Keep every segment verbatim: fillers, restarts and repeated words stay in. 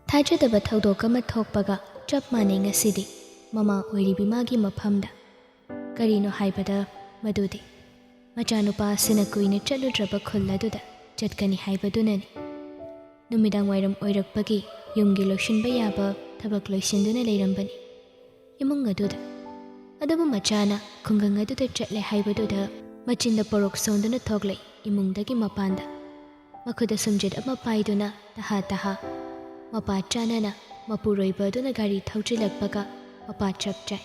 ꯊꯥꯖꯗꯕ ꯊꯧꯗꯣꯛ ꯑꯃ ꯊꯣꯛꯄꯒ ꯆꯞ ꯃꯥꯟꯅꯩ ꯉꯁꯤꯗꯤ ꯃꯃꯥ ꯑꯣꯏꯔꯤꯕꯤ ꯃꯥꯒꯤ ꯃꯐꯝꯗ꯫ ꯀꯔꯤꯅꯣ ꯍꯥꯏꯕꯗ, ꯃꯗꯨꯗꯤ ꯃꯆꯥꯅꯨꯄꯥ ꯑꯁꯤꯅ ꯀꯨꯏꯅ ꯆꯠꯂꯨꯗ꯭ꯔꯕ ꯈꯨꯜ ꯑꯗꯨꯗ ꯆꯠꯀꯅꯤ ꯍꯥꯏꯕꯗꯨꯅꯅꯤ꯫ ꯅꯨꯃꯤꯗꯥꯡ ꯋꯥꯏꯔꯝ ꯑꯣꯏꯔꯛꯄꯒꯤ ꯌꯨꯝꯒꯤ ꯂꯣꯏꯁꯤꯟꯕ ꯌꯥꯕ ꯊꯕꯛ ꯂꯣꯏꯁꯤꯟꯗꯨꯅ ꯂꯩꯔꯝꯕꯅꯤ ꯏꯃꯨꯡ ꯑꯗꯨꯗ꯫ ꯑꯗꯨꯕꯨ ꯃꯆꯥꯅ ꯈꯨꯡꯒꯪ ꯑꯗꯨꯗ ꯆꯠꯂꯦ ꯍꯥꯏꯕꯗꯨꯗ ꯃꯆꯤꯟꯗ ꯄꯣꯔꯣꯛ ꯁꯣꯟꯗꯨꯅ ꯊꯣꯛꯂꯛꯏ ꯏꯃꯨꯡꯗꯒꯤ ꯃꯄꯥꯟꯗ꯫ ꯃꯈꯨꯠꯇ ꯁꯨꯝꯖꯤꯠ ꯑꯃ ꯄꯥꯏꯗꯨꯅ ꯇꯍꯥ ꯇꯍꯥ ꯃꯄꯥ ꯆꯥꯅꯅ ꯃꯄꯨꯔꯣꯏꯕ ꯑꯗꯨꯅ ꯒꯥꯔꯤ ꯊꯧꯖꯤꯜꯂꯛꯄꯒ ꯃꯄꯥ ꯆꯞ ꯆꯥꯏ꯫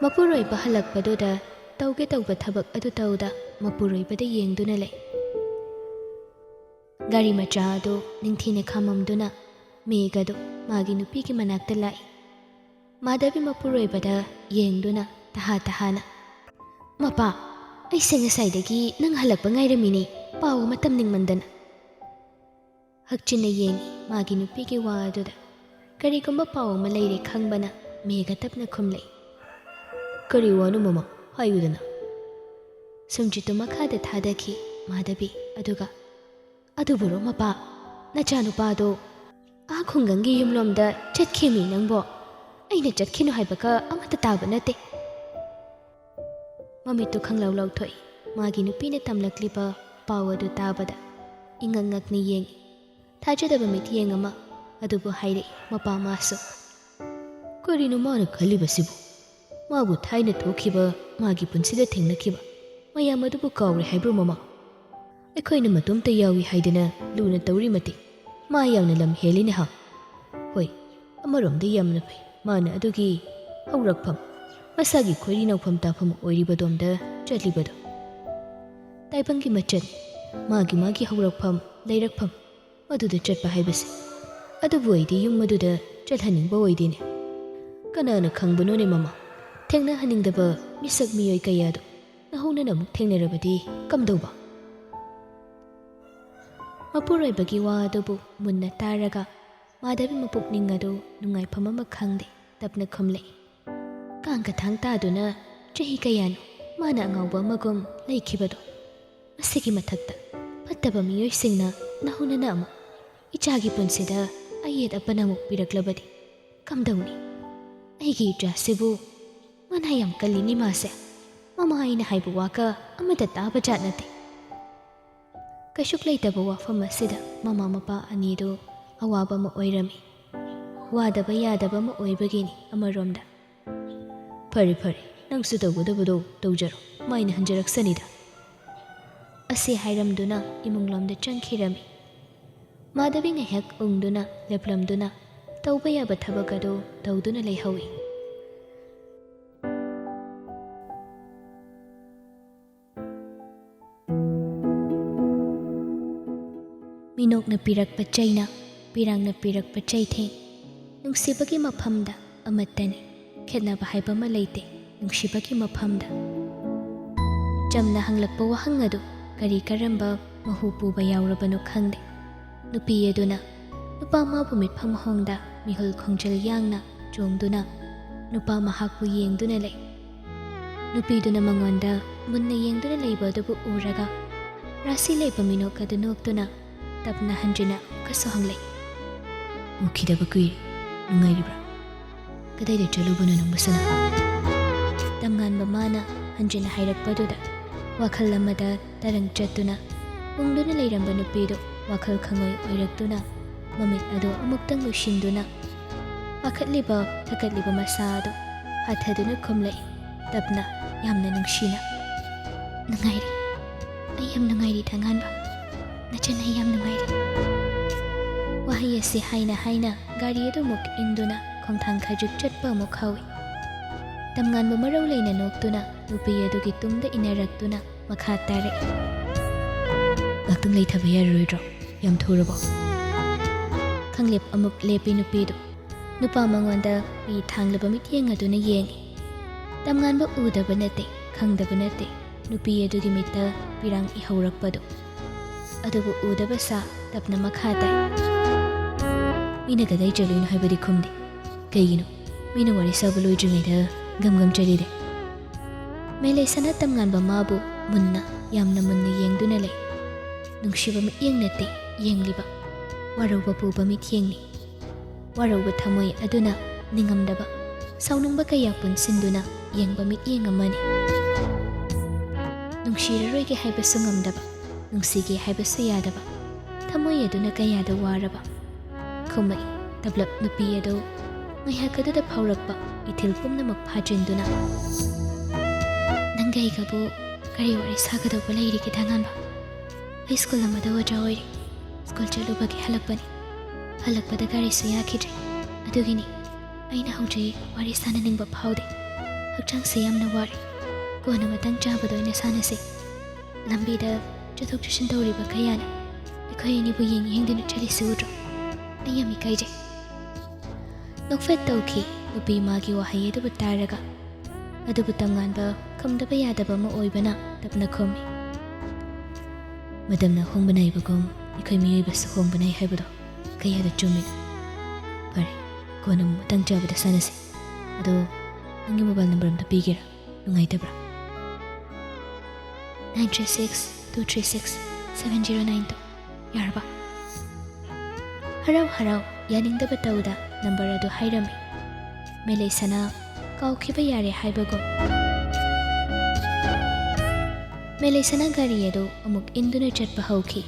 ꯃꯄꯨꯔꯣꯏꯕ ꯍꯜꯂꯛꯄꯗꯨꯗ ꯇꯧꯒꯦ ꯇꯧꯕ ꯊꯕꯛ ꯑꯗꯨ ꯇꯧꯗ ꯃꯄꯨꯔꯣꯏꯕꯗ ꯌꯦꯡꯗꯨꯅ ꯂꯩ꯫ ꯒꯥꯔꯤ ꯃꯆꯥ ꯑꯗꯨ ꯅꯤꯡꯊꯤꯅ ꯈꯥꯝꯃꯝꯗꯨꯅ ꯃꯦꯘ ꯑꯗꯨ ꯃꯥꯒꯤ ꯅꯨꯄꯤꯒꯤ ꯃꯅꯥꯛꯇ ꯂꯥꯛꯏ꯫ ꯃꯥꯙꯕꯤ ꯃꯄꯨꯔꯣꯏꯕꯗ ꯌꯦꯡꯗꯨꯅ ꯇꯍꯥ ꯇꯍꯥꯅ, "ꯃꯄꯥ, ꯑꯩꯁꯦ ꯉꯁꯥꯏꯗꯒꯤ ꯅꯪ ꯍꯜꯂꯛꯄ ꯉꯥꯏꯔꯝꯃꯤꯅꯦ, ꯄꯥꯎ ꯑꯃ ꯇꯝꯅꯤꯡꯃꯟꯗꯅ"꯫ ꯍꯛꯆꯤꯟꯅ ꯌꯦꯡꯉꯤ ꯃꯥꯒꯤ ꯅꯨꯄꯤꯒꯤ ꯋꯥ ꯑꯗꯨꯗ꯫ ꯀꯔꯤꯒꯨꯝꯕ ꯄꯥꯎ ꯑꯃ ꯂꯩꯔꯦ ꯈꯪꯕꯅ ꯃꯦꯘ ꯇꯞꯅ ꯈꯨꯝꯂꯛꯏ꯫ "ꯀꯔꯤ ꯋꯥꯅꯣ ꯃꯃꯥ? ꯍꯥꯏꯌꯨꯗꯅ"꯫ ꯁꯨꯝꯖꯤꯠꯇꯨ ꯃꯈꯥꯗ ꯊꯥꯗꯈꯤ ꯃꯥꯙꯕꯤ, ꯑꯗꯨꯒ, "ꯑꯗꯨꯕꯨꯔꯣ ꯃꯄꯥ, ꯅꯆꯥꯅꯨꯄꯥꯗꯣ ꯑꯥ ꯈꯨꯡꯒꯪꯒꯤ ꯌꯨꯝꯂꯣꯝꯗ ꯆꯠꯈꯤꯃꯤ ꯅꯪꯕꯣ? ꯑꯩꯅ ꯆꯠꯈꯤꯅꯨ ꯍꯥꯏꯕꯒ ꯑꯃꯠꯇ ꯇꯥꯕ ꯅꯠꯇꯦ"꯫ ꯃꯃꯤꯠꯇꯨ ꯈꯪꯂꯥꯎ ꯂꯥꯎꯊꯣꯛꯏ ꯃꯥꯒꯤ ꯅꯨꯄꯤꯅ ꯇꯝꯂꯛꯂꯤꯕ ꯄꯥꯎ ꯑꯗꯨ ꯇꯥꯕꯗ꯫ ꯏꯉꯛ ꯉꯛꯅ ꯌꯦꯡꯏ ꯊꯥꯖꯗꯕ ꯃꯤꯠꯌꯦꯡ ꯑꯃ꯫ ꯑꯗꯨꯕꯨ ꯍꯥꯏꯔꯛꯏ ꯃꯄꯥ ꯃꯥꯁꯨ꯫ "ꯀꯔꯤꯅꯣ ꯃꯥꯅ ꯈꯜꯂꯤꯕꯁꯤꯕꯨ? ꯃꯥꯕꯨ ꯊꯥꯏꯅ ꯊꯣꯛꯈꯤꯕ ꯃꯥꯒꯤ ꯄꯨꯟꯁꯤꯗ ꯊꯦꯡꯅꯈꯤꯕ ꯃꯌꯥꯝ ꯑꯗꯨꯕꯨ ꯀꯥꯎꯔꯦ ꯍꯥꯏꯕ꯭ꯔꯣ ꯃꯃꯥ? ꯑꯩꯈꯣꯏꯅ ꯃꯇꯣꯝꯇ ꯌꯥꯎꯏ ꯍꯥꯏꯗꯅ ꯂꯨꯅ ꯇꯧꯔꯤ ꯃꯇꯤꯛ ꯃꯥ ꯌꯥꯝꯅ ꯂꯝ ꯍꯦꯜꯂꯤꯅꯦ ꯍꯥ? ꯍꯣꯏ, ꯑꯃꯔꯣꯝꯗ ꯌꯥꯝꯅ ꯐꯩ꯫ ꯃꯥꯅ ꯑꯗꯨꯒꯤ ꯍꯧꯔꯛꯐꯝ, ꯃꯁꯥꯒꯤ ꯈꯣꯏꯔꯤ ꯅꯧꯐꯝ ꯇꯥꯐꯝ ꯑꯣꯏꯔꯤꯕꯗꯣꯝꯗ ꯆꯠꯂꯤꯕꯗꯣ꯫ ꯇꯥꯏꯕꯪꯒꯤ ꯃꯆꯠ, ꯃꯥꯒꯤ ꯃꯥꯒꯤ ꯍꯧꯔꯛꯐꯝ, ꯂꯩꯔꯛꯐꯝ, ꯃꯗꯨꯗ ꯆꯠꯄ ꯍꯥꯏꯕꯁꯦ꯫ ꯑꯗꯨꯕꯨ ꯑꯩꯗꯤ ꯌꯨꯝ ꯑꯗꯨꯗ ꯆꯠꯍꯟꯅꯤꯡꯕ ꯑꯣꯏꯗꯦꯅꯦ꯫ ꯀꯅꯥꯅ ꯈꯪꯕꯅꯣꯅꯦ ꯃꯃꯥ? ꯊꯦꯡꯅꯍꯟꯅꯤꯡꯗꯕ ꯃꯤꯁꯛ ꯃꯤꯑꯣꯏ ꯀꯌꯥꯗꯣ ꯅꯍꯧꯅꯅ ꯑꯃꯨꯛ ꯊꯦꯡꯅꯔꯕꯗꯤ ꯀꯝꯗꯧꯕ?" ꯃꯄꯨꯔꯣꯏꯕꯒꯤ ꯋꯥ ꯑꯗꯨꯕꯨ ꯃꯨꯟꯅ ꯇꯥꯔꯒ ꯃꯥꯙꯕꯤ ꯃꯄꯨꯛꯅꯤꯡ ꯑꯗꯨ ꯅꯨꯡꯉꯥꯏꯐꯝ ꯑꯃ ꯈꯪꯗꯦ ꯇꯞꯅ ꯈꯨꯝꯂꯛꯏ꯫ ꯀꯥꯡ ꯀꯊꯥꯡ ꯇꯥꯗꯨꯅ ꯆꯍꯤ ꯀꯌꯥꯅꯣ ꯃꯥꯅ ꯑꯉꯥꯎꯕ ꯑꯃꯒꯨꯝ ꯂꯩꯈꯤꯕꯗꯣ꯫ ꯃꯁꯤꯒꯤ ꯃꯊꯛꯇ ꯐꯠꯇꯕ ꯃꯤꯑꯣꯏꯁꯤꯡꯅ ꯅꯍꯧꯅꯅ ꯑꯃꯨꯛ ꯏꯆꯥꯒꯤ ꯄꯨꯟꯁꯤꯗ ꯑꯌꯦꯠ ꯑꯄꯟ ꯑꯃꯨꯛ ꯄꯤꯔꯛꯂꯕꯗꯤ ꯀꯝꯗꯧꯅꯤ? ꯑꯩꯒꯤ ꯏꯆꯥꯁꯤꯕꯨ ꯃꯅꯥ ꯌꯥꯝ ꯀꯜꯂꯤꯅꯤ ꯃꯥꯁꯦ꯫ ꯃꯃꯥ ꯑꯩꯅ ꯍꯥꯏꯕ ꯋꯥꯒ ꯑꯃꯠꯇ ꯇꯥꯕ ꯖꯥꯠ ꯅꯠꯇꯦ꯫ ꯀꯩꯁꯨꯛ ꯂꯩꯇꯕ ꯋꯥꯐꯝ ꯑꯁꯤꯗ ꯃꯃꯥ ꯃꯄꯥ ꯑꯅꯤꯗꯨ ꯑꯋꯥꯕ ꯑꯃ ꯑꯣꯏꯔꯝꯃꯤ꯫ ꯋꯥꯗꯕ ꯌꯥꯗꯕ ꯑꯃ ꯑꯣꯏꯕꯒꯤꯅꯤ ꯑꯃꯔꯣꯝꯗ꯫ "ꯐꯔꯦ, ꯐꯔꯦ, ꯅꯪꯁꯨ ꯇꯧꯒꯗꯕꯗꯣ ꯇꯧꯖꯔꯣ, ꯃꯥꯏꯅ ꯍꯟꯖꯔꯛꯁꯅꯤꯗ" ꯑꯁꯤ ꯍꯥꯏꯔꯝꯗꯨꯅ ꯏꯃꯨꯡꯂꯣꯝꯗ ꯆꯪꯈꯤꯔꯝꯃꯤ꯫ ꯃꯥꯙꯕꯤ ꯉꯥꯏꯍꯥꯛ ꯎꯪꯗꯨꯅ ꯂꯦꯞꯂꯝꯗꯨꯅ ꯇꯧꯕ ꯌꯥꯕ ꯊꯕꯛ ꯑꯗꯨ ꯇꯧꯗꯨꯅ ꯂꯩꯍꯧꯏ꯫ ꯃꯤꯅꯣꯛꯅ ꯄꯤꯔꯛꯄ ꯆꯩꯅ, ꯄꯤꯔꯥꯡꯅ ꯄꯤꯔꯛꯄ ꯆꯩꯊꯦꯡ, ꯅꯨꯡꯁꯤꯕꯒꯤ ꯃꯐꯝꯗ ꯑꯃꯠꯇꯅꯤ꯫ ꯈꯦꯠꯅꯕ ꯍꯥꯏꯕ ꯑꯃ ꯂꯩꯇꯦ ꯅꯨꯡꯁꯤꯕꯒꯤ ꯃꯐꯝꯗ꯫ ꯆꯝꯅ ꯍꯪꯂꯛꯄ ꯋꯥꯍꯪ ꯑꯗꯨ ꯀꯔꯤ ꯀꯔꯝꯕ ꯃꯍꯨ ꯄꯨꯕ ꯌꯥꯎꯔꯕꯅꯣ ꯈꯪꯗꯦ꯫ ꯅꯨꯄꯤ ꯑꯗꯨꯅ ꯅꯨꯄꯥ ꯃꯥꯕꯨ ꯃꯤꯠꯐꯝ ꯍꯣꯡꯗ ꯃꯤꯍꯨꯜ ꯈꯣꯡꯖꯦꯜ ꯌꯥꯡꯅ ꯆꯣꯡꯗꯨꯅ ꯅꯨꯄꯥ ꯃꯍꯥꯛꯄꯨ ꯌꯦꯡꯗꯨꯅ ꯂꯩ꯫ ꯅꯨꯄꯤꯗꯨꯅ ꯃꯉꯣꯟꯗ ꯃꯨꯟꯅ ꯌꯦꯡꯗꯨꯅ ꯂꯩꯕ ꯑꯗꯨꯕꯨ ꯎꯔꯒ ꯔꯥꯁꯤ ꯂꯩꯕ ꯃꯤꯅꯣꯛ ꯑꯗꯨ ꯅꯣꯛꯇꯨꯅ ꯇꯞꯅ ꯍꯟꯖꯤꯟꯅ ꯑꯃꯨꯛꯀꯁꯨ ꯍꯪꯂꯛꯏ꯫ "ꯎꯈꯤꯗꯕ ꯀꯨꯏꯔꯦ, ꯅꯨꯡꯉꯥꯏꯔꯤꯕ꯭ꯔꯥ? ꯀꯗꯥꯏꯗ ꯆꯠꯂꯨꯕꯅꯣ ꯅꯪꯕꯨ ꯁꯅꯥ?" ꯇꯝꯉꯥꯟꯕ ꯃꯥꯅ ꯍꯟꯖꯤꯟꯅ ꯍꯥꯏꯔꯛꯄꯗꯨꯗ ꯋꯥꯈꯜ ꯑꯃꯗ ꯇꯔꯪ ꯆꯠꯇꯨꯅ ꯎꯪꯗꯨꯅ ꯂꯩꯔꯝꯕ ꯅꯨꯄꯤꯗꯨ ꯋꯥꯈꯜ ꯈꯪꯑꯣꯏ ꯑꯣꯏꯔꯛꯇꯨꯅ ꯃꯃꯤꯠ ꯑꯗꯨ ꯑꯃꯨꯛꯇꯪ ꯂꯨꯁꯤꯟꯗꯨꯅ ꯄꯥꯈꯠꯂꯤꯕ ꯊꯛꯀꯠꯂꯤꯕ ꯃꯁꯥ ꯑꯗꯨ ꯍꯥꯊꯗꯨꯅ ꯈꯨꯝꯂꯛꯏ ꯇꯞꯅ, ꯌꯥꯝꯅ ꯅꯨꯡꯁꯤꯅ꯫ "ꯅꯨꯡꯉꯥꯏꯔꯤ꯫ ꯑꯩ ꯌꯥꯝ ꯅꯨꯡꯉꯥꯏꯔꯤ ꯊꯉꯥꯟꯕ꯫ ꯅꯆꯟ ꯑꯩ ꯌꯥꯝ ꯅꯨꯡꯉꯥꯏꯔꯤ"꯫ ꯋꯥꯍꯩ ꯑꯁꯤ ꯍꯥꯏꯅ ꯍꯥꯏꯅ ꯒꯥꯔꯤ ꯑꯗꯨ ꯑꯃꯨꯛ ꯏꯟꯗꯨꯅ ꯈꯣꯡꯊꯥꯡ ꯈꯖꯤꯛ ꯆꯠꯄ ꯑꯃꯨꯛ ꯍꯧꯏ꯫ ꯇꯝꯉꯥꯟꯕ ꯃꯔꯧ ꯂꯩꯅ ꯅꯣꯛꯇꯨꯅ ꯅꯨꯄꯤ ꯑꯗꯨꯒꯤ ꯇꯨꯡꯗ ꯏꯟꯅꯔꯛꯇꯨꯅ ꯃꯈꯥ ꯇꯥꯔꯛꯏ꯫ "ꯉꯥꯛꯇꯪ ꯂꯩꯊꯕ ꯌꯥꯔꯔꯣꯏꯗ꯭ꯔꯣ? ꯌꯥꯝ ꯊꯨꯔꯕꯣ?" ꯈꯪꯂꯦꯞ ꯑꯃꯨꯛ ꯂꯦꯞꯄꯤ ꯅꯨꯄꯤꯗꯨ꯫ ꯅꯨꯄꯥ ꯃꯉꯣꯟꯗ ꯄꯤ ꯊꯥꯡꯂꯕ ꯃꯤꯠꯌꯦꯡ ꯑꯗꯨꯅ ꯌꯦꯡꯏ꯫ ꯇꯝꯉꯥꯟꯕ ꯎꯗꯕ ꯅꯠꯇꯦ, ꯈꯪꯗꯕ ꯅꯠꯇꯦ꯫ ꯅꯨꯄꯤ ꯑꯗꯨꯒꯤ ꯃꯤꯠꯇ ꯄꯤꯔꯥꯡ ꯏꯍꯧꯔꯛꯄꯗꯨ꯫ ꯑꯗꯨꯕꯨ ꯎꯗꯕ ꯁꯥ ꯇꯞꯅ ꯃꯈꯥ ꯇꯥꯏ꯫ "ꯃꯤꯅ ꯀꯗꯥꯏ ꯆꯠꯂꯨꯏꯅꯣ ꯍꯥꯏꯕꯗꯤ ꯈꯨꯝꯗꯦ꯫ ꯀꯩꯒꯤꯅꯣ? ꯃꯤꯅ ꯋꯥꯔꯤ ꯁꯥꯕ ꯂꯣꯏꯗ꯭ꯔꯤꯉꯩꯗ ꯒꯝ ꯒꯝ ꯆꯠꯂꯤꯗꯦ?" ꯃꯦꯂꯩꯁꯅꯥ ꯇꯝꯉꯥꯟꯕ ꯃꯥꯕꯨ ꯃꯨꯟꯅ, ꯌꯥꯝꯅ ꯃꯨꯟꯅ ꯌꯦꯡꯗꯨꯅ ꯂꯩ꯫ ꯅꯨꯡꯁꯤꯕ ꯃꯤꯠꯌꯦꯡ ꯅꯠꯇꯦ ꯌꯦꯡꯂꯤꯕ, ꯋꯥꯔꯧꯕ ꯄꯨꯕ ꯃꯤꯠꯌꯦꯡꯅꯤ꯫ ꯋꯥꯔꯧꯕ ꯊꯃꯣꯏ ꯑꯗꯨꯅ ꯅꯤꯡꯉꯝꯗꯕ, ꯁꯥꯎꯅꯤꯡꯕ ꯀꯌꯥ ꯄꯨꯟꯁꯤꯟꯗꯨꯅ ꯌꯦꯡꯕ ꯃꯤꯠꯌꯦꯡ ꯑꯃꯅꯤ꯫ ꯅꯨꯡꯁꯤꯔꯔꯣꯏꯒꯦ ꯍꯥꯏꯕꯁꯨ ꯉꯝꯗꯕ, ꯅꯨꯡꯁꯤꯒꯦ ꯍꯥꯏꯕꯁꯨ ꯌꯥꯗꯕ, ꯊꯃꯣꯏ ꯑꯗꯨꯅ ꯀꯌꯥꯗ ꯋꯥꯔꯕ꯫ ꯈꯨꯝꯃꯛꯏ ꯇꯞꯂꯞ ꯅꯨꯄꯤ ꯑꯗꯨ ꯉꯥꯏꯍꯥꯛ ꯑꯗꯨꯗ ꯐꯥꯎꯔꯛꯄ ꯏꯊꯤꯜ ꯄꯨꯝꯅꯃꯛ ꯐꯥꯖꯤꯟꯗꯨꯅ꯫ "ꯅꯪꯒ ꯑꯩꯒꯕꯨ ꯀꯔꯤ ꯋꯥꯔꯤ ꯁꯥꯒꯗꯧꯕ ꯂꯩꯔꯤꯒꯦ ꯗꯥ ꯉꯥꯟꯕ? ꯑꯩ ꯁ꯭ꯀꯨꯜ ꯑꯃꯗ ꯑꯣꯖꯥ ꯑꯣꯏꯔꯤ꯫ ꯁ꯭ꯀꯨꯜ ꯆꯠꯂꯨꯕꯒꯤ ꯍꯜꯂꯛꯄꯅꯤ꯫ ꯍꯜꯂꯛꯄꯗ ꯒꯥꯔꯤꯁꯨ ꯌꯥꯈꯤꯗ꯭ꯔꯦ꯫ ꯑꯗꯨꯒꯤꯅꯤ ꯑꯩꯅ ꯍꯧꯖꯤꯛ ꯋꯥꯔꯤ ꯁꯥꯟꯅꯅꯤꯡꯕ ꯐꯥꯎꯗꯦ꯫ ꯍꯛꯆꯥꯡꯁꯦ ꯌꯥꯝꯅ ꯋꯥꯔꯦ꯫ ꯀꯣꯟꯅ ꯃꯇꯥꯡ ꯆꯥꯕꯗ ꯑꯣꯏꯅ ꯁꯥꯟꯅꯁꯦ꯫ ꯂꯝꯕꯤꯗ ꯆꯠꯊꯣꯛ ꯆꯠꯁꯤꯟ ꯇꯧꯔꯤꯕ ꯀꯌꯥꯅ ꯑꯩꯈꯣꯏ ꯑꯅꯤꯕꯨ ꯌꯦꯡ ꯌꯦꯡꯗꯨꯅ ꯆꯠꯂꯤꯁꯤ ꯎꯗ꯭ꯔꯣ? ꯑꯩ ꯌꯥꯝ ꯏꯀꯥꯏꯖꯩ꯫" ꯅꯣꯛꯐꯦꯠ ꯇꯧꯈꯤ ꯅꯨꯄꯤ ꯃꯥꯒꯤ ꯋꯥꯍꯩ ꯑꯗꯨꯕꯨ ꯇꯥꯔꯒ꯫ ꯑꯗꯨꯕꯨ ꯇꯝꯉꯥꯟꯕ ꯈꯨꯝꯗꯕ ꯌꯥꯗꯕ ꯑꯃ ꯑꯣꯏꯕꯅ ꯇꯞꯅ ꯈꯨꯝꯃꯤ꯫ "ꯃꯇꯝꯅ ꯑꯍꯣꯡꯕ ꯅꯥꯏꯕꯒꯨꯝ ꯑꯩꯈꯣꯏ ꯃꯤꯑꯣꯏꯕꯁꯨ ꯍꯣꯡꯕ ꯅꯥꯏ ꯍꯥꯏꯕꯗꯣ ꯀꯌꯥꯗ ꯆꯨꯝꯃꯤꯅꯣ꯫ ꯐꯔꯦ, ꯀꯣꯟꯅ ꯑꯃꯨꯛ ꯃꯇꯥꯡ ꯆꯥꯕꯗ ꯁꯥꯟꯅꯁꯤ꯫ ꯑꯗꯣ ꯅꯪꯒꯤ ꯃꯣꯕꯥꯏꯜ ꯅꯝꯕꯔ ꯑꯝꯇ ꯄꯤꯒꯦꯔꯥ? ꯅꯨꯡꯉꯥꯏꯇꯕ꯭ꯔꯥ?" "Nine three six two three six seven zero nine two꯫ ꯌꯥꯔꯕ?" ꯍꯔꯥꯎ ꯍꯔꯥꯎ ꯌꯥꯅꯤꯡꯗꯕ ꯇꯧꯗ ꯅꯝꯕꯔ ꯑꯗꯨ ꯍꯥꯏꯔꯝꯃꯤ꯫ ꯃꯦꯂꯩꯁꯅꯥ ꯀꯥꯎꯈꯤꯕ ꯌꯥꯔꯦ ꯍꯥꯏꯕꯒꯨꯝ꯫ ꯃꯦꯂꯩꯁꯅꯥ ꯒꯥꯔꯤ ꯑꯗꯨ ꯑꯃꯨꯛ ꯏꯟꯗꯨꯅ ꯆꯠꯄ ꯍꯧꯈꯤ꯫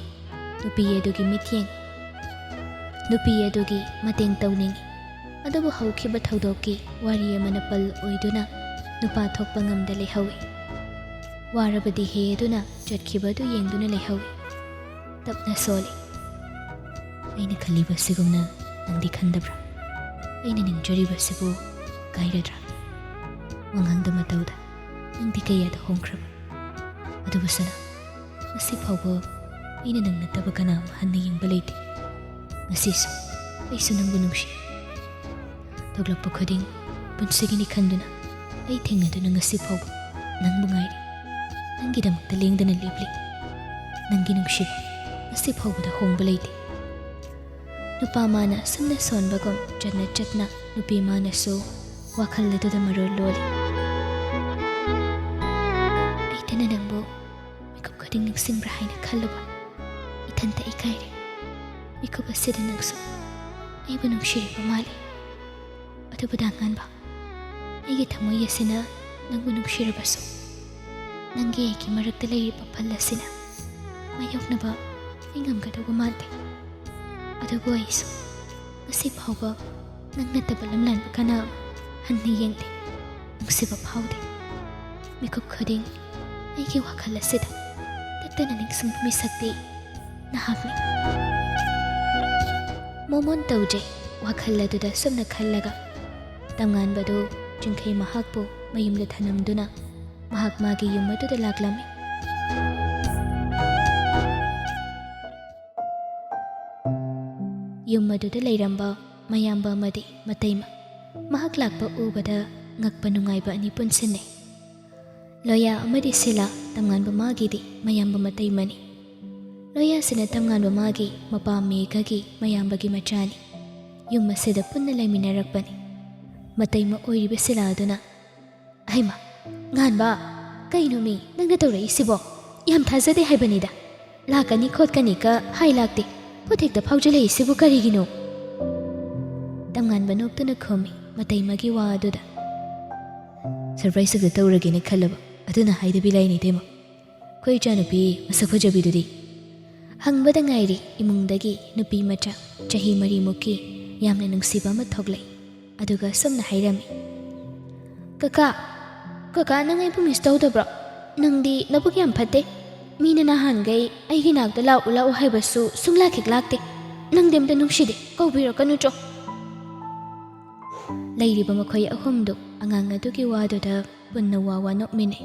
ꯅꯨꯄꯤ ꯑꯗꯨꯒꯤ ꯃꯤꯠꯌꯦꯡ, ꯅꯨꯄꯤ ꯑꯗꯨꯒꯤ ꯃꯇꯦꯡ ꯇꯧꯅꯤꯡꯏ꯫ ꯑꯗꯨꯕꯨ ꯍꯧꯈꯤꯕ ꯊꯧꯗꯣꯛꯀꯤ ꯋꯥꯔꯤ ꯑꯃꯅ ꯄꯜ ꯑꯣꯏꯗꯨꯅ ꯅꯨꯄꯥ ꯊꯣꯛꯄ ꯉꯝꯗ ꯂꯩꯍꯧꯏ꯫ ꯋꯥꯔꯕꯗꯤ ꯍꯦ ꯑꯗꯨꯅ ꯆꯠꯈꯤꯕ ꯑꯗꯨ ꯌꯦꯡꯗꯨꯅ ꯂꯩꯍꯧꯏ꯫ ꯇꯞꯅ ꯁꯣꯜꯂꯤ꯫ "ꯑꯩꯅ ꯈꯜꯂꯤꯕꯁꯤꯒꯨꯝꯅ ꯅꯪꯗꯤ ꯈꯟꯗꯕ꯭ꯔꯥ? ꯑꯩꯅ ꯅꯤꯡꯖꯔꯤꯕꯁꯤꯕꯨ ꯀꯥꯏꯔꯗ꯭ꯔꯥ?" ꯋꯥꯉꯥꯡꯗ ꯃꯇꯧꯗ, "ꯅꯪꯗꯤ ꯀꯌꯥꯗ ꯍꯣꯡꯈ꯭ꯔꯕ? ꯑꯗꯨꯕꯨ ꯁꯅꯥ, ꯉꯁꯤ ꯐꯥꯎꯕ ꯑꯩꯅ ꯅꯪ ꯅꯠꯇꯕ ꯀꯅꯥ ꯑꯃ ꯍꯟꯅ ꯌꯦꯡꯕ ꯂꯩꯇꯦ꯫ ꯉꯁꯤꯁꯨ ꯑꯩꯁꯨ ꯅꯪꯕꯨ ꯅꯨꯡꯁꯤ꯫ ꯊꯣꯛꯂꯛꯄ ꯈꯨꯗꯤꯡ ꯄꯨꯟꯁꯤꯒꯤꯅꯤ ꯈꯟꯗꯨꯅ ꯑꯩ ꯊꯦꯡꯅꯗꯨꯅ ꯉꯁꯤ ꯐꯥꯎꯕ ꯅꯪꯕꯨ ꯉꯥꯏꯔꯤ꯫ ꯅꯪꯒꯤꯗꯃꯛꯇ ꯂꯦꯡꯗꯅ ꯂꯦꯞꯂꯤ꯫ ꯅꯪꯒꯤ ꯅꯨꯡꯁꯤꯕ ꯉꯁꯤ ꯐꯥꯎꯕꯗ ꯍꯣꯡꯕ ꯂꯩꯇꯦ꯫" ꯅꯨꯄꯥ ꯃꯥꯅ ꯁꯨꯝꯅ ꯁꯣꯟꯕꯒꯨꯝ ꯆꯠꯅ ꯆꯠꯅ ꯅꯨꯄꯤ ꯃꯥꯅꯁꯨ ꯋꯥꯈꯜ ꯑꯗꯨꯗ ꯃꯔꯣꯜ ꯂꯣꯜꯂꯤ꯫ "ꯑꯩꯗꯅ ꯅꯪꯕꯨ ꯃꯤꯀꯨꯞ ꯈꯨꯗꯤꯡ ꯅꯤꯡꯁꯤꯡꯕ꯭ꯔꯥ ꯍꯥꯏꯅ ꯈꯜꯂꯨꯕ ꯏꯊꯟꯇ ꯏꯀꯥꯏꯔꯦ꯫ ꯃꯤꯀꯨꯞ ꯑꯁꯤꯗ ꯅꯪꯁꯨ ꯑꯩꯕꯨ ꯅꯨꯡꯁꯤꯔꯤꯕ ꯃꯥꯜꯂꯤ꯫ ꯑꯗꯨꯕꯨ ꯗꯥ ꯉꯥꯟꯕ, ꯑꯩꯒꯤ ꯊꯃꯣꯏ ꯑꯁꯤꯅ ꯅꯪꯕꯨ ꯅꯨꯡꯁꯤꯔꯕꯁꯨ, ꯅꯪꯒꯤ ꯑꯩꯒꯤ ꯃꯔꯛꯇ ꯂꯩꯔꯤꯕ ꯐꯜ ꯑꯁꯤꯅ ꯃꯥꯌꯣꯛꯅꯕ ꯑꯩ ꯉꯝꯒꯗꯧꯕ ꯃꯥꯟꯗꯦ꯫ ꯑꯗꯨꯕꯨ ꯑꯩꯁꯨ ꯉꯁꯤ ꯐꯥꯎꯕ ꯅꯪ ꯅꯠꯇꯕ ꯂꯝꯂꯥꯟꯕ ꯀꯅꯥ ꯑꯃ ꯍꯟꯅ ꯌꯦꯡꯗꯦ꯫ ꯅꯨꯡꯁꯤꯕ ꯐꯥꯎꯗꯦ꯫ ꯃꯤꯀꯨꯞ ꯈꯨꯗꯤꯡ ꯑꯩꯒꯤ ꯋꯥꯈꯜ ꯑꯁꯤꯗ ꯇꯠꯇꯅ ꯅꯤꯡꯁꯤꯡꯕ ꯃꯤꯁꯛꯇꯤ ꯅꯍꯥꯛꯅꯤ꯫ ꯃꯣꯃꯣꯟ ꯇꯧꯖꯩ ꯋꯥꯈꯜ ꯑꯗꯨꯗ ꯁꯨꯝꯅ ꯈꯜꯂꯒ꯫ ꯇꯝꯉꯥꯟꯕꯗꯨ ꯆꯤꯡꯈꯩ ꯃꯍꯥꯛꯄꯨ ꯃꯌꯨꯝꯗ ꯊꯅꯝꯗꯨꯅ ꯃꯍꯥꯛ ꯃꯥꯒꯤ ꯌꯨꯝ ꯑꯗꯨꯗ ꯂꯥꯛꯂꯝꯃꯤ꯫ ꯌꯨꯝ ꯑꯗꯨꯗ ꯂꯩꯔꯝꯕ ꯃꯌꯥꯝꯕ ꯑꯃꯗꯤ ꯃꯇꯩꯃ ꯃꯍꯥꯛ ꯂꯥꯛꯄ ꯎꯕꯗ ꯉꯛꯄ ꯅꯨꯡꯉꯥꯏꯕ ꯑꯅꯤ ꯄꯨꯟꯁꯤꯟꯅꯩ꯫ ꯂꯣꯌꯥ ꯑꯃꯗꯤ ꯁꯤꯂꯥ, ꯇꯝꯉꯥꯟꯕ ꯃꯥꯒꯤꯗꯤ ꯃꯌꯥꯝꯕ ꯃꯇꯩꯃꯅꯤ꯫ ꯂꯣꯌꯥꯁꯤꯅ ꯇꯝꯉꯥꯟꯕ ꯃꯥꯒꯤ ꯃꯄꯥ ꯃꯦꯘꯒꯤ ꯃꯌꯥꯝꯕꯒꯤ ꯃꯆꯥꯅꯤ꯫ ꯌꯨꯝ ꯑꯁꯤꯗ ꯄꯨꯟꯅ ꯂꯩꯃꯤꯟꯅꯔꯛꯄꯅꯤ꯫ ꯃꯇꯩꯃ ꯑꯣꯏꯔꯤꯕ ꯁꯤꯂꯥ ꯑꯗꯨꯅ, "ꯍꯩꯃꯥ, ꯉꯥꯟꯕ, ꯀꯩꯅꯣ ꯃꯤ ꯅꯪꯅ ꯇꯧꯔꯛꯏꯁꯤꯕꯣ? ꯌꯥꯝ ꯊꯥꯖꯗꯦ ꯍꯥꯏꯕꯅꯤꯗ꯫ ꯂꯥꯛꯀꯅꯤ ꯈꯣꯠꯀꯅꯤꯒ ꯍꯥꯏ ꯂꯥꯛꯇꯦ꯫ ꯐꯨꯠ ꯍꯦꯛꯇ ꯐꯥꯎꯖꯤꯜꯂꯛꯏꯁꯤꯕꯨ ꯀꯔꯤꯒꯤꯅꯣ?" ꯇꯝꯉꯥꯟꯕ ꯅꯣꯛꯇꯨꯅ ꯈꯨꯝꯃꯤ ꯃꯇꯩꯃꯒꯤ ꯋꯥ ꯑꯗꯨꯗ꯫ "ꯁꯔꯄ꯭ꯔꯥꯏꯖ ꯈꯛꯇ ꯇꯧꯔꯒꯦꯅ ꯈꯜꯂꯕ, ꯑꯗꯨꯅ ꯍꯥꯏꯗꯕꯤ ꯂꯥꯛꯏꯅꯤ ꯏꯇꯩꯃ꯫ ꯑꯩꯈꯣꯏ ꯏꯆꯥꯅꯨꯄꯤ ꯃꯁꯛ ꯐꯖꯕꯤꯗꯨꯗꯤ?" ꯍꯪꯕꯗ ꯉꯥꯏꯔꯤ ꯏꯃꯨꯡꯗꯒꯤ ꯅꯨꯄꯤ ꯃꯆꯥ ꯆꯍꯤ ꯃꯔꯤꯃꯨꯛꯀꯤ ꯌꯥꯝꯅ ꯅꯨꯡꯁꯤꯕ ꯑꯃ ꯊꯣꯛꯂꯛꯏ꯫ ꯑꯗꯨꯒ ꯁꯨꯝꯅ ꯍꯥꯏꯔꯝꯃꯤ, "ꯀꯀꯥ, ꯀꯀꯥ, ꯅꯪ ꯑꯩꯕꯨ ꯃꯤꯁ ꯇꯧꯗꯕ꯭ꯔꯣ? ꯅꯪꯗꯤ ꯅꯕꯨꯛ ꯌꯥꯝ ꯐꯠꯇꯦ꯫ ꯃꯤꯅ ꯅꯍꯥꯟꯈꯩ ꯑꯩꯒꯤ ꯅꯥꯛꯇ ꯂꯥꯛꯎ ꯂꯥꯛꯎ ꯍꯥꯏꯕꯁꯨ ꯁꯨꯡꯂꯥꯛ ꯍꯦꯛ ꯂꯥꯛꯇꯦ꯫ ꯅꯪꯗꯤ ꯑꯝꯇ ꯅꯨꯡꯁꯤꯗꯦ, ꯀꯧꯕꯤꯔꯛꯀꯅꯨ ꯆꯣ꯫" ꯂꯩꯔꯤꯕ ꯃꯈꯣꯏ ꯑꯍꯨꯝꯗꯨ ꯑꯉꯥꯡ ꯑꯗꯨꯒꯤ ꯋꯥꯗꯨꯗ ꯄꯨꯟꯅ ꯋꯥ ꯋꯥ ꯅꯣꯛꯃꯤꯟꯅꯩ꯫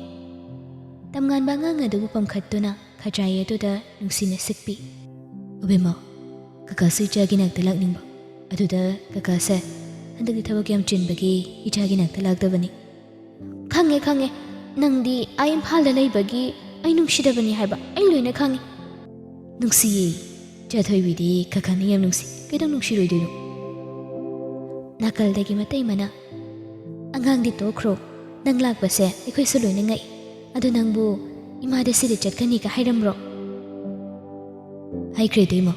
ꯇꯝꯉꯥꯟꯕ ꯑꯉꯥꯡ ꯑꯗꯨꯕꯨ ꯄꯝꯈꯠꯇꯨꯅ ꯈꯖꯥꯏ ꯑꯗꯨꯗ ꯅꯨꯡꯁꯤꯅ ꯁꯤꯛꯄꯤ꯫ "ꯑꯕꯦꯝꯃ, ꯀꯀꯥꯁꯨ ꯏꯆꯥꯒꯤ ꯅꯥꯛꯇ ꯂꯥꯛꯅꯤꯡꯕ, ꯑꯗꯨꯗ ꯀꯀꯥꯁꯦ ꯍꯟꯗꯛꯇꯤ ꯊꯕꯛ ꯌꯥꯝ ꯆꯤꯟꯕꯒꯤ ꯏꯆꯥꯒꯤ ꯅꯥꯛꯇ ꯂꯥꯛꯇꯕꯅꯤ꯫" "ꯈꯪꯉꯦ, ꯈꯪꯉꯦ꯫ ꯅꯪꯗꯤ ꯑꯥ ꯏꯝꯐꯥꯜꯗ ꯂꯩꯕꯒꯤ ꯑꯩ ꯅꯨꯡꯁꯤꯗꯕꯅꯤ ꯍꯥꯏꯕ ꯑꯩ ꯂꯣꯏꯅ ꯈꯪꯉꯦ꯫" "ꯅꯨꯡꯁꯤꯌꯦ꯫ ꯏꯆꯥ ꯊꯣꯏꯕꯤꯗꯤ ꯀꯀꯥꯅ ꯌꯥꯝ ꯅꯨꯡꯁꯤ꯫ ꯀꯩꯗꯧ ꯅꯨꯡꯁꯤꯔꯣꯏꯗꯣꯏꯅꯣ?" ꯅꯥꯀꯜꯗꯒꯤ ꯃꯇꯩꯃꯅ, "ꯑꯉꯥꯡꯗꯤ ꯇꯣꯛꯈ꯭ꯔꯣ꯫ ꯅꯪ ꯂꯥꯛꯄꯁꯦ ꯑꯩꯈꯣꯏꯁꯨ ꯂꯣꯏꯅ ꯉꯛꯏ꯫ ꯑꯗꯨ ꯅꯪꯕꯨ ꯏꯃꯥꯗ ꯁꯤꯗ ꯆꯠꯀꯅꯤꯒ ꯍꯥꯏꯔꯝꯕ꯭ꯔꯣ?" "ꯍꯥꯏꯈ꯭ꯔꯦ ꯏꯇꯩꯃ꯫"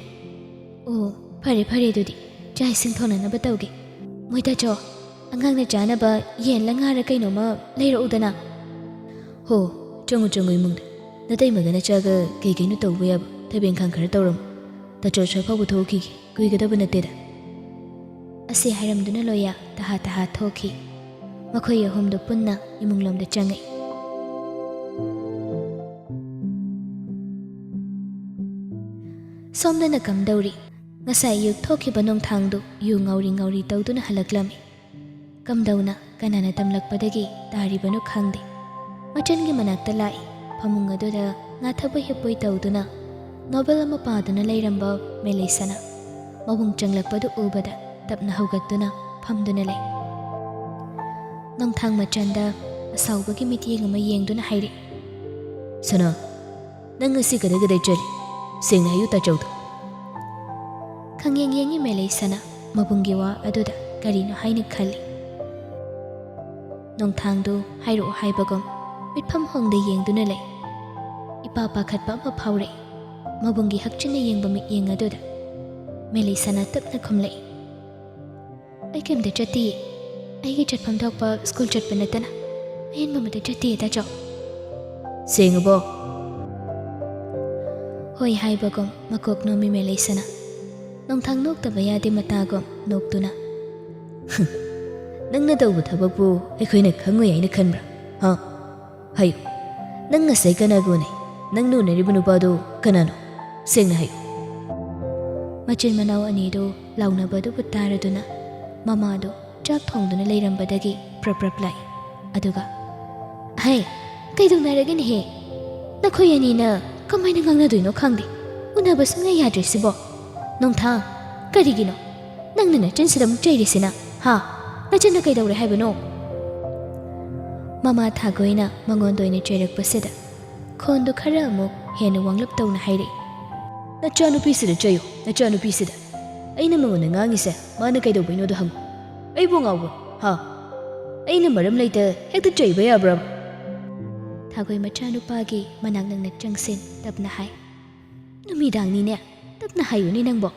"ꯑꯣ, ꯐꯔꯦ ꯐꯔꯦ ꯑꯗꯨꯗꯤ꯫ ꯆꯥꯛ ꯏꯁꯤꯡ ꯊꯣꯡꯅꯅꯕ ꯇꯧꯒꯦ꯫ ꯃꯣꯏ ꯇꯥꯆꯧ, ꯑꯉꯥꯡꯅ ꯆꯥꯅꯕ ꯌꯦꯟꯂ ꯉꯥꯔ ꯀꯩꯅꯣꯝꯃ ꯂꯩꯔꯛꯎꯗꯅ꯫ ꯍꯣ, ꯆꯪꯉꯨ ꯆꯪꯉꯨ ꯏꯃꯨꯡꯗ꯫ ꯅꯇꯩꯃꯒ ꯅꯆꯥꯒ ꯀꯩ ꯀꯩꯅꯣ ꯇꯧꯕ ꯌꯥꯕ ꯊꯕꯛ ꯏꯪꯈꯥꯡ ꯈꯔ ꯇꯧꯔꯝꯃꯨ꯫ ꯇꯥꯆꯧ ꯁ꯭ꯋꯥꯏ ꯐꯥꯎꯕ ꯊꯣꯛꯈꯤꯒꯦ, ꯀꯨꯏꯒꯗꯕ ꯅꯠꯇꯦꯗ꯫ ꯑꯁꯤ ꯍꯥꯏꯔꯝꯗꯨꯅ ꯂꯣꯌꯥ ꯇꯍꯥ ꯇꯍꯥ ꯊꯣꯛꯈꯤ꯫ ꯃꯈꯣꯏ ꯑꯍꯨꯝꯗꯨ ꯄꯨꯟꯅ ꯏꯃꯨꯡꯂꯣꯝꯗ ꯆꯪꯉꯛꯏ꯫ ꯁꯣꯝꯗꯅ ꯀꯝꯗꯧꯔꯤ? ꯉꯁꯥꯏ ꯑꯌꯨꯛ ꯊꯣꯛꯈꯤꯕ ꯅꯣꯡꯊꯥꯡꯗꯨ ꯌꯨ ꯉꯥꯎꯔꯤ ꯉꯥꯎꯔꯤ ꯇꯧꯗꯨꯅ ꯍꯜꯂꯛꯂꯝꯃꯤ꯫ ꯀꯝꯗꯧꯅ ꯀꯅꯥꯅ ꯇꯝꯂꯛꯄꯗꯒꯤ ꯇꯥꯔꯤꯕꯅꯣ ꯈꯪꯗꯦ꯫ ꯃꯆꯟꯒꯤ ꯃꯅꯥꯛꯇ ꯂꯥꯛꯏ꯫ ꯐꯃꯨꯡ ꯑꯗꯨꯗ ꯉꯥꯊꯕꯣꯏ ꯍꯤꯞꯄꯣꯏ ꯇꯧꯗꯨꯅ ꯅꯣꯕꯦꯜ ꯑꯃ ꯄꯥꯗꯨꯅ ꯂꯩꯔꯝꯕ ꯃꯦꯂꯩꯁꯅꯥ ꯃꯕꯨꯡ ꯆꯪꯂꯛꯄꯗꯨ ꯎꯕꯗ ꯇꯞꯅ ꯍꯧꯒꯠꯇꯨꯅ ꯐꯝꯗꯨꯅ ꯂꯩ꯫ ꯅꯣꯡꯊꯥꯡ ꯃꯆꯟꯗ ꯑꯁꯥꯎꯕꯒꯤ ꯃꯤꯠꯌꯦꯡ ꯑꯃ ꯌꯦꯡꯗꯨꯅ ꯍꯥꯏꯔꯛꯏ, "ꯁꯅꯥ, ꯅꯪ ꯉꯁꯤ ꯀꯗꯥꯏ ꯀꯗꯥꯏ ꯆꯠꯂꯤ? ꯁꯦꯡꯅ ꯍꯥꯏꯌꯨ ꯇꯥꯆꯧꯗ꯫" ꯈꯪꯌꯦꯡ ꯌꯦꯡꯉꯤ ꯃꯦꯂꯩꯁꯅꯥ ꯃꯕꯨꯡꯒꯤ ꯋꯥ ꯑꯗꯨꯗ ꯀꯔꯤꯅꯣ ꯍꯥꯏꯅ ꯈꯜꯂꯤ꯫ ꯅꯣꯡꯊꯥꯡꯗꯨ ꯍꯥꯏꯔꯛꯑꯣ ꯍꯥꯏꯕꯒꯨꯝ ꯃꯤꯠꯐꯝ ꯍꯣꯡꯗ ꯌꯦꯡꯗꯨꯅ ꯂꯩ꯫ ꯏꯄꯥ ꯄꯥꯈꯠꯄ ꯑꯃ ꯐꯥꯎꯔꯛꯏ꯫ ꯃꯕꯨꯡꯒꯤ ꯍꯛꯆꯤꯟꯅ ꯌꯦꯡꯕ ꯃꯤꯠꯌꯦꯡ ꯑꯗꯨꯗ ꯃꯦꯂꯩꯁꯅꯥ ꯇꯞꯅ ꯈꯨꯝꯂꯛꯏ, "ꯑꯩ ꯀꯩꯝꯇ ꯆꯠꯇꯤꯌꯦ꯫ ꯑꯩꯒꯤ ꯆꯠꯐꯝ ꯊꯣꯛꯄ ꯁ꯭ꯀꯨꯜ ꯆꯠꯄ ꯅꯠꯇꯅ ꯑꯍꯦꯟꯕ ꯑꯃꯠꯇ ꯆꯠꯇꯤꯌꯦ ꯇꯥꯆꯧ꯫" "ꯁꯦꯡꯉꯕꯣ?" "ꯍꯣꯏ" ꯍꯥꯏꯕꯒꯨꯝ ꯃꯀꯣꯛ ꯅꯣꯝꯃꯤ ꯃꯦꯂꯩꯁꯅꯥ꯫ ꯅꯣꯡꯊꯥꯡ ꯅꯣꯛꯇꯕ ꯌꯥꯗꯦ ꯃꯇꯥꯒꯨꯝ ꯅꯣꯛꯇꯨꯅ, "ꯅꯪꯅ ꯇꯧꯕ ꯊꯕꯛꯄꯨ ꯑꯩꯈꯣꯏꯅ ꯈꯪꯉꯣꯏ ꯍꯥꯏꯅ ꯈꯟꯕ꯭ꯔꯥ? ꯍꯥ? ꯍꯥꯏꯌꯨ, ꯅꯪ ꯉꯁꯥꯏ ꯀꯅꯥꯒ ꯎꯅꯩ? ꯅꯪꯅ ꯎꯅꯔꯤꯕ ꯅꯨꯄꯥꯗꯨ ꯀꯅꯥꯅꯣ? ꯁꯦꯡꯅ ꯍꯥꯏꯌꯨ꯫" ꯃꯆꯤꯟ ꯃꯅꯥꯎ ꯑꯅꯤꯗꯨ ꯂꯥꯎꯅꯕꯗꯨꯕꯨ ꯇꯥꯔꯗꯨꯅ ꯃꯃꯥꯗꯨ ꯆꯥꯛ ꯊꯣꯡꯗꯨꯅ ꯂꯩꯔꯝꯕꯗꯒꯤ ꯄ꯭ꯔꯞ ꯄ꯭ꯔꯞ ꯂꯥꯛꯏ꯫ ꯑꯗꯨꯒ, "ꯍꯩ, ꯀꯩꯗꯧꯅꯔꯒꯦꯅꯦꯍꯦ? ꯅꯈꯣꯏ ꯑꯅꯤꯅ ꯀꯃꯥꯏꯅ ꯉꯥꯡꯅꯗꯣꯏꯅꯣ ꯈꯪꯗꯦ꯫ ꯎꯅꯕ ꯁꯨꯡꯌꯥ ꯌꯥꯗ꯭ꯔꯤꯁꯤꯕꯣ? ꯅꯣꯡꯊꯥꯡ, ꯀꯔꯤꯒꯤꯅꯣ? ꯅꯪꯅ ꯅꯆꯤꯟꯁꯤꯗ ꯑꯃꯨꯛ ꯆꯩꯔꯤꯁꯤꯅ, ꯍꯥ? ꯅꯆꯤꯟꯅ ꯀꯩꯗꯧꯔꯦ ꯍꯥꯏꯕꯅꯣ?" ꯃꯃꯥ ꯊꯥꯒꯣꯏꯅ ꯃꯉꯣꯟꯗ ꯑꯣꯏꯅ ꯆꯩꯔꯛꯄꯁꯤꯗ ꯈꯣꯟꯗꯨ ꯈꯔ ꯑꯃꯨꯛ ꯍꯦꯟꯅ ꯋꯥꯡꯂꯞ ꯇꯧꯅ ꯍꯥꯏꯔꯛꯏ, "ꯅꯆꯥꯅꯨꯄꯤꯁꯤꯗ ꯆꯩꯌꯨ, ꯅꯆꯥꯅꯨꯄꯤꯁꯤꯗ꯫ ꯑꯩꯅ ꯃꯉꯣꯟꯗ ꯉꯥꯡꯉꯤꯁꯦ ꯃꯥꯅ ꯀꯩꯗꯧꯕꯩꯅꯣꯗꯣ ꯍꯪꯉꯨ꯫ ꯑꯩꯕꯨ ꯉꯥꯎꯕ꯭ꯔꯣ? ꯍꯥ? ꯑꯩꯅ ꯃꯔꯝ ꯂꯩꯇ ꯍꯦꯛꯇ ꯆꯩꯕ ꯌꯥꯕ꯭ꯔꯕ?" ꯊꯥꯒꯣꯏ ꯃꯆꯥꯅꯨꯄꯥꯒꯤ ꯃꯅꯥꯛ ꯅꯛꯅ ꯆꯪꯁꯤꯟ ꯇꯞꯅ ꯍꯥꯏ, "ꯅꯨꯃꯤꯗꯥꯡꯅꯤꯅꯦ, ꯇꯞꯅ ꯍꯥꯏꯌꯨꯅꯦ ꯅꯪꯕꯣ꯫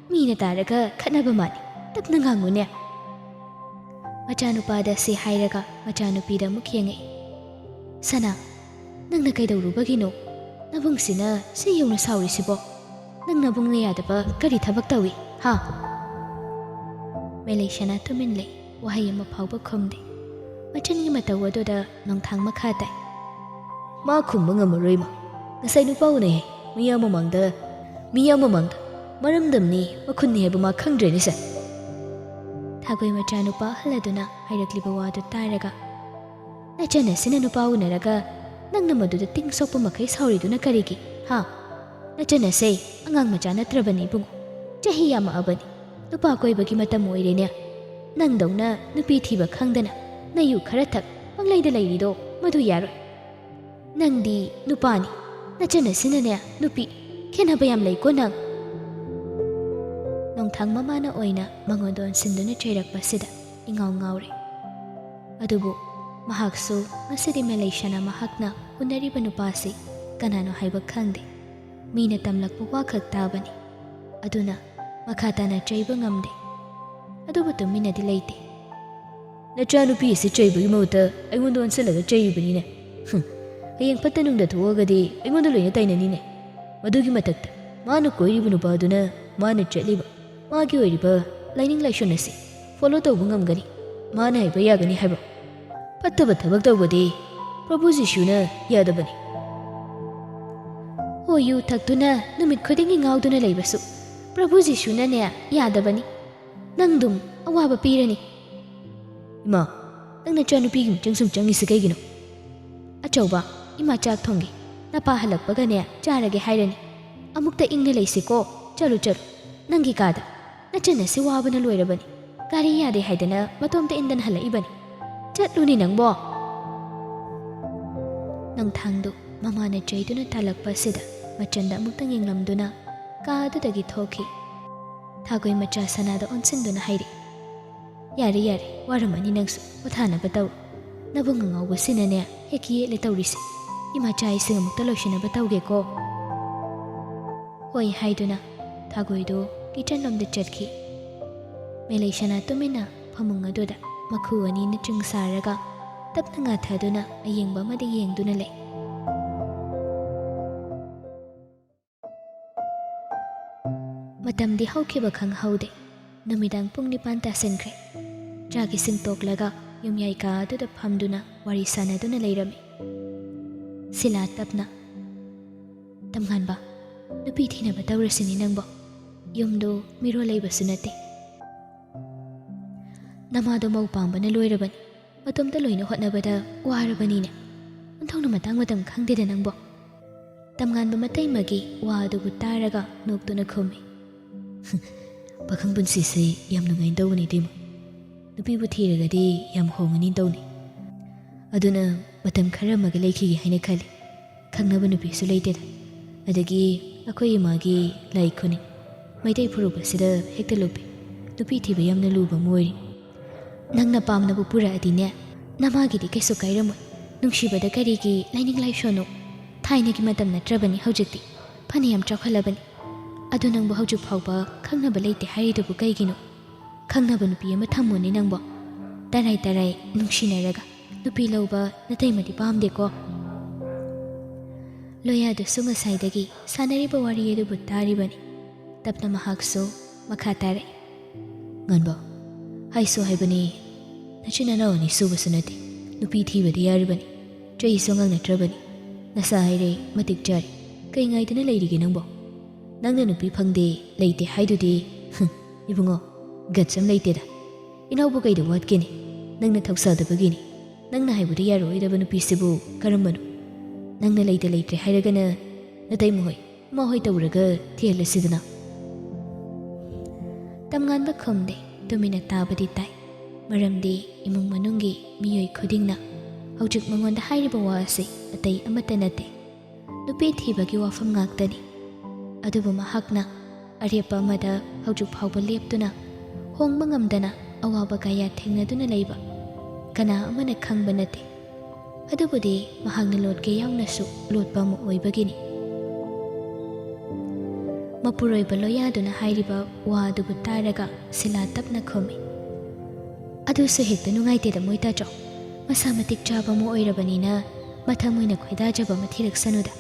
ꯃꯤꯅ ꯇꯥꯔꯒ ꯈꯠꯅꯕ ꯃꯥꯜꯂꯤ꯫ ꯇꯞꯅ ꯉꯥꯡꯉꯨꯅꯦ꯫ ꯃꯆꯥꯅꯨꯄꯥꯗ ꯁꯤ ꯍꯥꯏꯔꯒ ꯃꯆꯥꯅꯨꯄꯤꯗ ꯑꯃꯨꯛ ꯌꯦꯡꯉꯛꯏ꯫ "ꯁꯅꯥ, ꯅꯪꯅ ꯀꯩꯗꯧꯔꯨꯕꯒꯤꯅꯣ? ꯅꯕꯨꯡꯁꯤꯅ ꯁꯤ ꯌꯧꯅ ꯁꯥꯎꯔꯤꯁꯤꯕꯣ? ꯅꯪ ꯅꯕꯨꯡꯅ ꯌꯥꯗꯕ ꯀꯔꯤ ꯊꯕꯛ ꯇꯧꯏ, ꯍꯥ?" ꯃꯦꯂꯩꯁꯅꯥ ꯇꯨꯃꯤꯟ ꯂꯩ꯫ ꯋꯥꯍꯩ ꯑꯃ ꯐꯥꯎꯕ ꯈꯨꯝꯗꯦ꯫ ꯃꯆꯤꯟꯒꯤ ꯃꯇꯧ ꯑꯗꯨꯗ ꯅꯣꯡꯊꯥꯡ ꯃꯈꯥ ꯇꯥꯏ꯫ "ꯃꯥ ꯈꯨꯝꯕ ꯉꯝꯃꯔꯣꯏ, ꯏꯃꯥ꯫ ꯉꯁꯥꯏ ꯅꯨꯄꯥ ꯎꯅꯩ ꯍꯥꯏ꯫ ꯃꯤꯌꯥꯝ ꯃꯃꯥꯡꯗ, ꯃꯤꯌꯥꯝ ꯃꯃꯥꯡꯗ꯫ ꯃꯔꯝꯗꯝꯅꯤ, ꯃꯈꯨꯟꯅꯤ ꯍꯥꯏꯕ ꯃꯥ ꯈꯪꯗ꯭ꯔꯦꯅꯦ ꯁꯦ꯫" ꯊꯥꯒꯣꯏ ꯃꯆꯥꯅꯨꯄꯥ ꯑꯍꯜ ꯑꯗꯨꯅ ꯍꯥꯏꯔꯛꯂꯤꯕ ꯋꯥꯗꯨ ꯇꯥꯔꯒ, "ꯅꯆꯟ ꯑꯁꯤꯅ ꯅꯨꯄꯥ ꯎꯅꯔꯒ ꯅꯪꯅ ꯃꯗꯨꯗ ꯇꯤꯡ ꯁꯣꯛꯄ ꯃꯈꯩ ꯁꯥꯎꯔꯤꯗꯨꯅ ꯀꯔꯤꯒꯤ, ꯍꯥ? ꯅꯆꯟ ꯑꯁꯦ ꯑꯉꯥꯡ ꯃꯆꯥ ꯅꯠꯇ꯭ꯔꯕꯅꯤ ꯏꯕꯨꯡꯉꯣ꯫ ꯆꯍꯤ ꯌꯥꯝꯃꯛꯑꯕꯅꯤ꯫ ꯅꯨꯄꯥ ꯀꯣꯏꯕꯒꯤ ꯃꯇꯝ ꯑꯣꯏꯔꯦꯅꯦ꯫ ꯅꯪꯗꯧꯅ ꯅꯨꯄꯤ ꯊꯤꯕ ꯈꯪꯗꯅ ꯅꯌꯨ ꯈꯔ ꯊꯛ ꯄꯪꯂꯩꯗ ꯂꯩꯔꯤꯗꯣ ꯃꯗꯨ ꯌꯥꯔꯣꯏ꯫ ꯅꯪꯗꯤ ꯅꯨꯄꯥꯅꯤ, ꯅꯆꯟ ꯑꯁꯤꯅꯅꯦ ꯅꯨꯄꯤ꯫ ꯈꯦꯠꯅꯕ ꯌꯥꯝ ꯂꯩꯀꯣ ꯅꯪ꯫" ꯅꯣꯡꯊꯥꯡ ꯃꯃꯥꯅ ꯑꯣꯏꯅ ꯃꯉꯣꯟꯗ ꯑꯣꯟꯁꯤꯟꯗꯨꯅ ꯆꯩꯔꯛꯄꯁꯤꯗ ꯏꯉꯥꯎ ꯉꯥꯎꯔꯦ꯫ ꯑꯗꯨꯕꯨ ꯃꯍꯥꯛꯁꯨ ꯉꯁꯤꯗꯤ ꯃꯦꯂꯩꯁꯅꯥ ꯃꯍꯥꯛꯅ ꯎꯅꯔꯤꯕ ꯅꯨꯄꯥꯁꯤ ꯀꯅꯥꯅꯣ ꯍꯥꯏꯕ ꯈꯪꯗꯦ꯫ ꯃꯤꯅ ꯇꯝꯂꯛꯄ ꯋꯥꯈꯛ ꯇꯥꯕꯅꯤ꯫ ꯑꯗꯨꯅ ꯃꯈꯥ ꯇꯥꯅ ꯆꯩꯕ ꯉꯝꯗꯦ꯫ ꯑꯗꯨꯕꯨ ꯇꯨꯃꯤꯟꯅꯗꯤ ꯂꯩꯇꯦ꯫ "ꯅꯆꯥꯅꯨꯄꯤ ꯑꯁꯤ ꯆꯩꯕꯒꯤ ꯃꯍꯨꯠꯇ ꯑꯩꯉꯣꯟꯗ ꯑꯣꯟꯁꯤꯜꯂꯒ ꯆꯩꯔꯤꯕꯅꯤꯅꯦ꯫ ꯍꯨꯝ, ꯍꯌꯦꯡ ꯐꯠꯇ ꯅꯨꯡꯗ ꯊꯣꯛꯑꯒꯗꯤ ꯑꯩꯉꯣꯟꯗ ꯂꯣꯏꯅ ꯇꯥꯏꯅꯅꯤꯅꯦ꯫ ꯃꯗꯨꯒꯤ ꯃꯊꯛꯇ ꯃꯥꯅ ꯀꯣꯏꯔꯤꯕ ꯅꯨꯄꯥꯗꯨꯅ ꯃꯥꯅ ꯆꯠꯂꯤꯕ ꯃꯥꯒꯤ ꯑꯣꯏꯔꯤꯕ ꯂꯥꯏꯅꯤꯡ ꯂꯥꯏꯁꯣꯟ ꯑꯁꯤ ꯐꯣꯂꯣ ꯇꯧꯕ ꯉꯝꯒꯅꯤ, ꯃꯥꯅ ꯍꯥꯏꯕ ꯌꯥꯒꯅꯤ ꯍꯥꯏꯕ꯭ꯔꯣ? ꯐꯠꯇꯕ ꯊꯕꯛ ꯇꯧꯕꯗꯤ ꯄ꯭ꯔꯚꯨ ꯖꯤꯁꯨꯅ ꯌꯥꯗꯕꯅꯤ꯫" "ꯍꯣꯏ, ꯌꯨ ꯊꯛꯇꯨꯅ ꯅꯨꯃꯤꯠ ꯈꯨꯗꯤꯡꯒꯤ ꯉꯥꯎꯗꯨꯅ ꯂꯩꯕꯁꯨ ꯄ꯭ꯔꯚꯨ ꯖꯤꯁꯨꯅꯅꯦ ꯌꯥꯗꯕꯅꯤ꯫ ꯅꯪꯗꯨꯝ ꯑꯋꯥꯕ ꯄꯤꯔꯅꯤ꯫" "ꯏꯃꯥ, ꯅꯪ ꯅꯆꯥꯅꯨꯄꯤꯒꯤ ꯃꯤꯆꯪ ꯁꯨꯝ ꯆꯪꯉꯤꯁꯤ ꯀꯩꯒꯤꯅꯣ?" "ꯑꯆꯧꯕ, ꯏꯃꯥ ꯆꯥꯛ ꯊꯣꯡꯒꯦ꯫ ꯅꯄꯥ ꯍꯜꯂꯛꯄꯒꯅꯦ ꯆꯥꯔꯒꯦ ꯍꯥꯏꯔꯅꯤ꯫ ꯑꯃꯨꯛꯇ ꯏꯪꯅ ꯂꯩꯁꯤꯀꯣ꯫ ꯆꯠꯂꯨ, ꯆꯠꯂꯨ꯫ ꯅꯪꯒꯤ ꯀꯥꯗ꯫ ꯅꯆꯟ ꯑꯁꯤ ꯋꯥꯕꯅ ꯂꯣꯏꯔꯕꯅꯤ꯫ ꯒꯥꯔꯤ ꯌꯥꯗꯦ ꯍꯥꯏꯗꯅ ꯃꯇꯣꯝꯇ ꯏꯟꯗꯅ ꯍꯜꯂꯛꯏꯕꯅꯤ꯫ ꯆꯠꯂꯨꯅꯦ ꯅꯪꯕꯣ꯫" ꯅꯣꯡꯊꯥꯡꯗꯨ ꯃꯃꯥꯅ ꯆꯩꯗꯨꯅ ꯇꯥꯜꯂꯛꯄ ꯑꯁꯤꯗ ꯃꯆꯟꯗ ꯑꯃꯨꯛꯇꯪ ꯌꯦꯡꯂꯝꯗꯨꯅ ꯀꯥ ꯑꯗꯨꯗꯒꯤ ꯊꯣꯛꯈꯤ꯫ ꯊꯥꯒꯣꯏ ꯃꯆꯥ ꯁꯅꯥꯗ ꯑꯣꯟꯁꯤꯟꯗꯨꯅ ꯍꯥꯏꯔꯛꯏ, "ꯌꯥꯔꯦ, ꯌꯥꯔꯦ, ꯋꯥꯔꯝꯃꯅꯤ ꯅꯪꯁꯨ, ꯄꯣꯊꯥꯅꯕ ꯇꯧ꯫ ꯅꯕꯨꯡ ꯑꯉꯥꯎꯕꯁꯤꯅꯅꯦ ꯍꯦꯛ ꯌꯦꯠꯂꯦ ꯇꯧꯔꯤꯁꯦ꯫ ꯏꯃꯥ ꯆꯥꯛ ꯏꯁꯤꯡ ꯑꯃꯨꯛꯇ ꯂꯣꯏꯁꯤꯟꯅꯕ ꯇꯧꯒꯦꯀꯣ꯫" "ꯍꯣꯏ" ꯍꯥꯏꯗꯨꯅ ꯊꯥꯒꯣꯏꯗꯨ ꯀꯤꯆꯟꯂꯣꯝꯗ ꯆꯠꯈꯤ꯫ ꯃꯦꯂꯩꯁꯅꯥ ꯇꯨꯃꯤꯟꯅ ꯐꯃꯨꯡ ꯑꯗꯨꯗ ꯃꯈꯨ ꯑꯅꯤꯅ ꯆꯤꯡ ꯁꯥꯔꯒ ꯇꯞꯅ ꯉꯥꯊꯗꯨꯅ ꯑꯌꯦꯡꯕ ꯑꯃꯗ ꯌꯦꯡꯗꯨꯅ ꯂꯩ꯫ ꯃꯇꯝꯗꯤ ꯍꯧꯈꯤꯕ ꯈꯪꯍꯧꯗꯦ꯫ ꯅꯨꯃꯤꯗꯥꯡ ꯄꯨꯡ ꯅꯤꯄꯥꯟ ꯇꯥꯁꯤꯟꯈ꯭ꯔꯦ꯫ ꯆꯥꯛ ꯏꯁꯤꯡ ꯇꯣꯛꯂꯒ ꯌꯨꯝꯌꯥꯏ ꯀꯥ ꯑꯗꯨꯗ ꯐꯝꯗꯨꯅ ꯋꯥꯔꯤ ꯁꯥꯟꯅꯗꯨꯅ ꯂꯩꯔꯝꯃꯤ꯫ ꯁꯤꯂꯥ ꯇꯞꯅ, "ꯇꯝꯉꯥꯟꯕ, ꯅꯨꯄꯤ ꯊꯤꯅꯕ ꯇꯧꯔꯁꯤꯅꯤ ꯅꯪꯕꯣ꯫ ꯌꯨꯝꯗꯨ ꯃꯤꯔꯣꯜ ꯂꯩꯕꯁꯨ ꯅꯠꯇꯦ꯫ ꯅꯃꯥꯗꯣ ꯃꯧ ꯄꯥꯝꯕꯅ ꯂꯣꯏꯔꯕꯅꯤ꯫ ꯃꯇꯣꯝꯇ ꯂꯣꯏꯅ ꯍꯣꯠꯅꯕꯗ ꯋꯥꯔꯕꯅꯤꯅꯦ꯫ ꯑꯣꯟꯊꯣꯛꯅ ꯃꯇꯥꯡ ꯃꯇꯝ ꯈꯪꯗꯦꯗ ꯅꯪꯕꯣ꯫" ꯇꯝꯉꯥꯟꯕ ꯃꯇꯩꯃꯒꯤ ꯋꯥ ꯑꯗꯨꯕꯨ ꯇꯥꯔꯒ ꯅꯣꯛꯇꯨꯅ ꯈꯨꯝꯃꯤ꯫ "ꯄꯥꯈꯪ ꯄꯨꯟꯁꯤꯁꯦ ꯌꯥꯝ ꯅꯨꯡꯉꯥꯏꯅ ꯇꯧꯕꯅꯤ ꯏꯇꯩꯃ꯫ ꯅꯨꯄꯤꯕꯨ ꯊꯤꯔꯒꯗꯤ ꯌꯥꯝ ꯍꯣꯡꯉꯅꯤ ꯇꯧꯅꯤ꯫ ꯑꯗꯨꯅ ꯃꯇꯝ ꯈꯔ ꯑꯃꯒ ꯂꯩꯈꯤꯒꯦ ꯍꯥꯏꯅ ꯈꯜꯂꯤ꯫ ꯈꯪꯅꯕ ꯅꯨꯄꯤꯁꯨ ꯂꯩꯇꯦꯗ꯫ ꯑꯗꯒꯤ ꯑꯩꯈꯣꯏ ꯏꯃꯥꯒꯤ ꯂꯥꯏ ꯈꯨꯅꯤꯡ, ꯃꯩꯇꯩ ꯐꯨꯔꯨꯞ ꯑꯁꯤꯗ ꯍꯦꯛꯇ ꯂꯨꯞꯄꯤ꯫ ꯅꯨꯄꯤ ꯊꯤꯕ ꯌꯥꯝꯅ ꯂꯨꯕ ꯑꯃ ꯑꯣꯏꯔꯤ꯫ ꯅꯪꯅ ꯄꯥꯝꯅꯕ ꯄꯨꯔꯛꯑꯗꯤꯅꯦ, ꯅꯃꯥꯒꯤꯗꯤ ꯀꯩꯁꯨ ꯀꯥꯏꯔꯝꯃꯣꯏ꯫ ꯅꯨꯡꯁꯤꯕꯗ ꯀꯔꯤꯒꯤ ꯂꯥꯏꯅꯤꯡ ꯂꯥꯏꯁꯣꯟꯅꯣ? ꯊꯥꯏꯅꯒꯤ ꯃꯇꯝ ꯅꯠꯇ꯭ꯔꯕꯅꯤ ꯍꯧꯖꯤꯛꯇꯤ꯫ ꯐꯅꯌꯥꯝ ꯆꯥꯎꯈꯠꯂꯕꯅꯤ꯫ ꯑꯗꯨ ꯅꯪꯕꯨ ꯍꯧꯖꯤꯛ ꯐꯥꯎꯕ ꯈꯪꯅꯕ ꯂꯩꯇꯦ ꯍꯥꯏꯔꯤꯗꯨꯕꯨ ꯀꯩꯒꯤꯅꯣ? ꯈꯪꯅꯕ ꯅꯨꯄꯤ ꯑꯃ ꯊꯝꯃꯣꯅꯦ ꯅꯪꯕꯣ꯫ ꯇꯔꯥꯏ ꯇꯔꯥꯏ ꯅꯨꯡꯁꯤꯅꯔꯒ ꯅꯨꯄꯤ ꯂꯧꯕ ꯅꯇꯩꯃꯗꯤ ꯄꯥꯝꯗꯦꯀꯣ꯫" ꯂꯣꯌꯥꯗꯨꯁꯨ ꯉꯁꯥꯏꯗꯒꯤ ꯁꯥꯟꯅꯔꯤꯕ ꯋꯥꯔꯤ ꯑꯗꯨꯕꯨ ꯇꯥꯔꯤꯕꯅꯤ꯫ ꯇꯞꯅ ꯃꯍꯥꯛꯁꯨ ꯃꯈꯥ ꯇꯥꯔꯛꯏ꯫ "ꯉꯥꯟꯕ, ꯍꯥꯏꯁꯨ ꯍꯥꯏꯕꯅꯤ, ꯅꯆꯤꯟ ꯅꯅꯥꯎ ꯑꯅꯤ ꯁꯨꯕꯁꯨ ꯅꯠꯇꯦ, ꯅꯨꯄꯤ ꯊꯤꯕꯗꯤ ꯌꯥꯔꯤꯕꯅꯤ, ꯆꯍꯤꯁꯨ ꯑꯉꯥꯡ ꯅꯠꯇ꯭ꯔꯕꯅꯤ꯫ ꯅꯁꯥ ꯍꯥꯏꯔꯦ ꯃꯇꯤꯛ ꯆꯥꯔꯦ, ꯀꯩ ꯉꯥꯏꯗꯅ ꯂꯩꯔꯤꯒꯦ ꯅꯪꯕꯣ? ꯅꯪꯅ ꯅꯨꯄꯤ ꯐꯪꯗꯦ ꯂꯩꯇꯦ ꯍꯥꯏꯗꯨꯗꯤ, ꯍꯨꯝ, ꯏꯕꯨꯡꯉꯣ, ꯒꯠꯁ ꯑꯃ ꯂꯩꯇꯦꯗ꯫ ꯏꯅꯥꯎꯕꯨ ꯀꯩꯗ ꯋꯥꯠꯀꯦꯅꯦ? ꯅꯪꯅ ꯊꯧꯁꯥꯗꯕꯒꯤꯅꯤ꯫ ꯅꯪꯅ ꯍꯥꯏꯕꯗ ꯌꯥꯔꯣꯏꯗꯕ ꯅꯨꯄꯤꯁꯤꯕꯨ ꯀꯔꯝꯕꯅꯣ? ꯅꯪꯅ ꯂꯩꯇ ꯂꯩꯇ꯭ꯔꯦ ꯍꯥꯏꯔꯒꯅ ꯅꯇꯩꯃꯍꯣꯏ, ꯏꯃꯥꯍꯣꯏ ꯇꯧꯔꯒ ꯊꯤꯍꯜꯂꯁꯤꯗꯅ꯫" ꯇꯝꯉꯥꯟꯕ ꯈꯨꯝꯗꯦ, ꯇꯨꯃꯤꯟꯅ ꯇꯥꯕꯗꯤ ꯇꯥꯏ꯫ ꯃꯔꯝꯗꯤ ꯏꯃꯨꯡ ꯃꯅꯨꯡꯒꯤ ꯃꯤꯑꯣꯏ ꯈꯨꯗꯤꯡꯅ ꯍꯧꯖꯤꯛ ꯃꯉꯣꯟꯗ ꯍꯥꯏꯔꯤꯕ ꯋꯥ ꯑꯁꯤ ꯑꯇꯩ ꯑꯃꯠꯇ ꯅꯠꯇꯦ꯫ ꯅꯨꯄꯤ ꯊꯤꯕꯒꯤ ꯋꯥꯐꯝ ꯉꯥꯛꯇꯅꯤ꯫ ꯑꯗꯨꯕꯨ ꯃꯍꯥꯛꯅ ꯑꯔꯦꯞꯄ ꯑꯃꯗ ꯍꯧꯖꯤꯛ ꯐꯥꯎꯕ ꯂꯦꯞꯇꯨꯅ ꯍꯣꯡꯕ ꯉꯝꯗꯅ ꯑꯋꯥꯕ ꯀꯌꯥ ꯊꯦꯡꯅꯗꯨꯅ ꯂꯩꯕ ꯀꯅꯥ ꯑꯃꯅ ꯈꯪꯕ ꯅꯠꯇꯦ꯫ ꯑꯗꯨꯕꯨꯗꯤ ꯃꯍꯥꯛꯅ ꯂꯣꯠꯀꯦ ꯌꯥꯎꯅꯁꯨ ꯂꯣꯠꯄ ꯑꯃ ꯑꯣꯏꯕꯒꯤꯅꯤ꯫ ꯃꯄꯨꯔꯣꯏꯕ ꯂꯣꯌꯥꯗꯨꯅ ꯍꯥꯏꯔꯤꯕ ꯋꯥ ꯑꯗꯨꯕꯨ ꯇꯥꯔꯒ ꯁꯤꯂꯥ ꯇꯞꯅ ꯈꯨꯝꯃꯤ꯫ "ꯑꯗꯨꯁꯨ ꯍꯦꯛꯇ ꯅꯨꯡꯉꯥꯏꯇꯦꯗ ꯃꯣꯏ ꯇꯥꯆꯧ꯫ ꯃꯁꯥ ꯃꯇꯤꯛ ꯆꯥꯕ ꯑꯃ ꯑꯣꯏꯔꯕꯅꯤꯅ ꯃꯊꯪ ꯑꯣꯏꯅ ꯈꯣꯏꯗꯥꯖꯕ ꯑꯃ ꯊꯤꯔꯛꯁꯅꯨꯗ꯫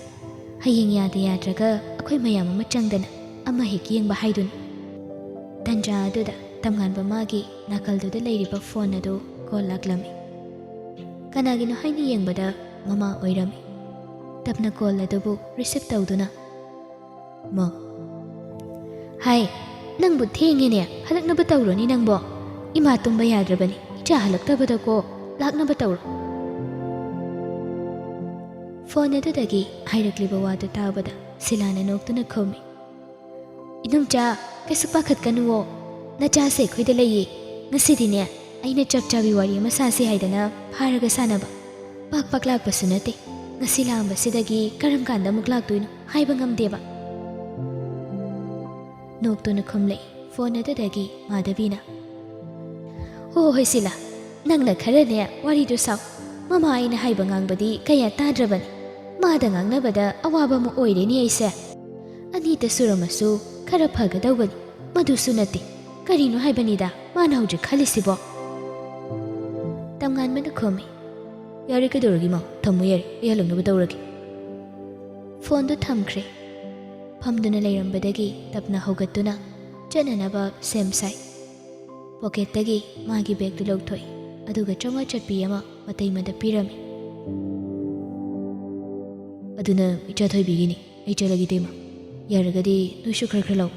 ꯍꯌꯦꯡ ꯌꯥꯗ ꯌꯥꯗ꯭ꯔꯒ ꯑꯩꯈꯣꯏ ꯃꯌꯥꯝ ꯑꯃ ꯆꯪꯗꯅ ꯑꯃ ꯍꯦꯛ ꯌꯦꯡꯕ ꯍꯥꯏꯗꯨꯅꯤ"꯫ ꯇꯟꯖꯥ ꯑꯗꯨꯗ ꯇꯝꯉꯥꯟꯕ ꯃꯥꯒꯤ ꯅꯥꯀꯜꯗꯨꯗ ꯂꯩꯔꯤꯕ ꯐꯣꯟ ꯑꯗꯨ ꯀꯣꯜ ꯂꯥꯛꯂꯝꯃꯤ꯫ ꯀꯅꯥꯒꯤꯅꯣ ꯍꯥꯏꯅ ꯌꯦꯡꯕꯗ ꯃꯃꯥ ꯑꯣꯏꯔꯝꯃꯤ꯫ ꯇꯞꯅ ꯀꯣꯜ ꯑꯗꯨꯕꯨ ꯔꯤꯁꯤꯞ ꯇꯧꯗꯨꯅ, "ꯃꯥ"꯫ "ꯍꯥꯏ, ꯅꯪꯕꯨ ꯊꯦꯡꯉꯦꯅꯦ, ꯍꯜꯂꯛꯅꯕ ꯇꯧꯔꯣꯅꯦ ꯅꯪꯕꯣ꯫ ꯏꯃꯥ ꯇꯨꯝꯕ ꯌꯥꯗ꯭ꯔꯕꯅꯤ, ꯏꯆꯥ ꯍꯜꯂꯛꯇꯕꯗꯀꯣ, ꯂꯥꯛꯅꯕ ꯇꯧꯔꯣ"꯫ ꯐꯣꯟ ꯑꯗꯨꯗꯒꯤ ꯍꯥꯏꯔꯛꯂꯤꯕ ꯋꯥꯗꯨ ꯇꯥꯕꯗ ꯁꯤꯂꯥꯅ ꯅꯣꯛꯇꯨꯅ ꯈꯨꯝꯃꯤ, "ꯏꯅꯨꯝꯆꯥ, ꯀꯩꯁꯨ ꯄꯥꯈꯠꯀꯅꯨꯋꯣ꯫ ꯅꯆꯥꯁꯦ ꯑꯩꯈꯣꯏꯗ ꯂꯩꯌꯦ꯫ ꯉꯁꯤꯗꯤꯅꯦ, ꯑꯩꯅ ꯆꯞ ꯆꯥꯕꯤ ꯋꯥꯔꯤ ꯑꯃ ꯁꯥꯁꯤ ꯍꯥꯏꯗꯅ ꯐꯥꯔꯒ ꯁꯥꯟꯅꯕ꯫ ꯄꯥꯛ ꯄꯥꯛ ꯂꯥꯛꯄꯁꯨ ꯅꯠꯇꯦ꯫ ꯉꯁꯤ ꯂꯥꯛꯑꯝꯕꯁꯤꯗꯒꯤ ꯀꯔꯝ ꯀꯥꯟꯗ ꯑꯃꯨꯛ ꯂꯥꯛꯇꯣꯏꯅꯣ ꯍꯥꯏꯕ ꯉꯝꯗꯦꯕ"꯫ ꯅꯣꯛꯇꯨꯅ ꯈꯨꯝꯂꯛꯏ ꯐꯣꯟ ꯑꯗꯨꯗꯒꯤ ꯃꯥꯙꯕꯤꯅ꯫ "ꯍꯣ ꯍꯣꯏ ꯁꯤꯂꯥ, ꯅꯪꯅ ꯈꯔꯅꯦ ꯋꯥꯔꯤꯗꯨ ꯁꯥꯎ꯫ ꯃꯃꯥ ꯑꯩꯅ ꯍꯥꯏꯕ ꯉꯥꯡꯕꯗꯤ ꯀꯌꯥ ꯇꯥꯗ꯭ꯔꯕꯅꯤ꯫ ꯃꯥꯗ ꯉꯥꯡꯅꯕꯗ ꯑꯋꯥꯕ ꯑꯃ ꯑꯣꯏꯔꯦꯅꯦ ꯑꯩꯁꯦ꯫ ꯑꯅꯤꯇ ꯁꯨꯔꯝꯃꯁꯨ ꯈꯔ ꯐꯒꯗꯧꯕꯅꯤ꯫ ꯃꯗꯨꯁꯨ ꯅꯠꯇꯦ꯫ ꯀꯔꯤꯅꯣ ꯍꯥꯏꯕꯅꯤꯗ ꯃꯥꯅ ꯍꯧꯖꯤꯛ ꯈꯜꯂꯤꯁꯤꯕꯣ?" ꯇꯝꯉꯥꯟꯕꯅ ꯈꯨꯝꯃꯤ, "ꯌꯥꯔꯦ, ꯀꯩꯗꯧꯔꯒꯦ ꯏꯃꯥ? ꯊꯝꯃꯣ ꯌꯥꯔꯦ, ꯑꯩ ꯍꯜꯂꯛꯅꯕ ꯇꯧꯔꯒꯦ"꯫ ꯐꯣꯟꯗꯨ ꯊꯝꯈ꯭ꯔꯦ꯫ ꯐꯝꯗꯨꯅ ꯂꯩꯔꯝꯕꯗꯒꯤ ꯇꯞꯅ ꯍꯧꯒꯠꯇꯨꯅ ꯆꯠꯅꯅꯕ ꯁꯦꯝ ꯁꯥꯏ꯫ ꯄꯣꯀꯦꯠꯇꯒꯤ ꯃꯥꯒꯤ ꯕꯦꯒꯇꯨ ꯂꯧꯊꯣꯛꯏ, ꯑꯗꯨꯒ ꯆꯥꯝꯃꯉꯥ ꯆꯠꯄꯤ ꯑꯃ ꯃꯇꯩꯃꯗ ꯄꯤꯔꯝꯃꯤ꯫ "ꯑꯗꯨꯅ ꯏꯆꯥ ꯊꯣꯏꯕꯤꯒꯤꯅꯤ, ꯑꯩ ꯆꯠꯂꯒꯦ ꯏꯇꯩꯃ꯫ ꯌꯥꯔꯒꯗꯤ ꯅꯣꯏꯁꯨ ꯈꯔ ꯈꯔ ꯂꯧ꯫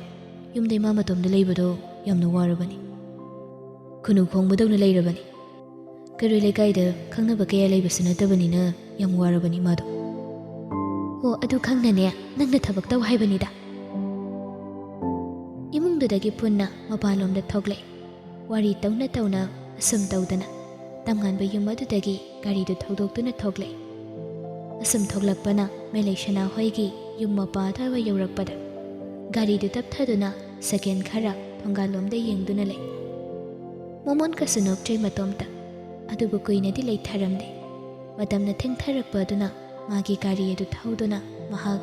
ꯌꯨꯝꯗ ꯏꯃꯥ ꯃꯇꯣꯝꯗ ꯂꯩꯕꯗꯣ ꯌꯥꯝꯅ ꯋꯥꯔꯕꯅꯤ꯫ ꯈꯨꯅꯨ ꯈꯣꯡꯕꯗꯧꯅ ꯂꯩꯔꯕꯅꯤ꯫ ꯀꯩꯔꯣꯏ ꯂꯩꯀꯥꯏꯗ ꯈꯪꯅꯕ ꯀꯌꯥ ꯂꯩꯕꯁꯨ ꯅꯠꯇꯕꯅꯤꯅ ꯌꯥꯝ ꯋꯥꯔꯕꯅꯤ ꯃꯥꯗꯣ"꯫ "ꯑꯣ, ꯑꯗꯨ ꯈꯪꯅꯅꯦ ꯅꯪꯅ ꯊꯕꯛ ꯇꯧ ꯍꯥꯏꯕꯅꯤꯗ"꯫ ꯏꯃꯨꯡꯗꯨꯗꯒꯤ ꯄꯨꯟꯅ ꯃꯄꯥꯟꯂꯣꯝꯗ ꯊꯣꯛꯂꯛꯏ꯫ ꯋꯥꯔꯤ ꯇꯧꯅ ꯇꯧꯅ ꯑꯁꯨꯝ ꯇꯧꯗꯅ ꯇꯝꯉꯥꯟꯕ ꯌꯨꯝ ꯑꯗꯨꯗꯒꯤ ꯒꯥꯔꯤꯗꯨ ꯊꯧꯗꯣꯛꯇꯨꯅ ꯊꯣꯛꯂꯛꯏ꯫ ꯑꯁꯨꯝ ꯊꯣꯛꯂꯛꯄꯅ ꯃꯦꯂꯩꯁꯅꯥ ꯍꯣꯏꯒꯤ ꯌꯨꯝ ꯃꯄꯥ ꯑꯗꯨꯋꯥꯏ ꯌꯧꯔꯛꯄꯗ ꯒꯥꯔꯤꯗꯨ ꯇꯞꯊꯗꯨꯅ ꯁꯦꯀꯦꯟ ꯈꯔ ꯊꯣꯡꯒꯥꯜꯂꯣꯝꯗ ꯌꯦꯡꯗꯨꯅ ꯂꯩ꯫ ꯃꯣꯃꯣꯟ ꯀꯁꯨ ꯅꯣꯛꯆꯩ ꯃꯇꯣꯝꯇ꯫ ꯑꯗꯨꯕꯨ ꯀꯨꯏꯅꯗꯤ ꯂꯩꯊꯔꯝꯗꯦ꯫ ꯃꯇꯝꯅ ꯊꯦꯡꯊꯔꯛꯄ ꯑꯗꯨꯅ ꯃꯥꯒꯤ ꯒꯥꯔꯤ ꯑꯗꯨ ꯊꯧꯗꯨꯅ ꯃꯍꯥꯛ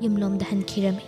ꯌꯨꯝꯂꯣꯝꯗ ꯍꯟꯈꯤꯔꯝꯃꯤ꯫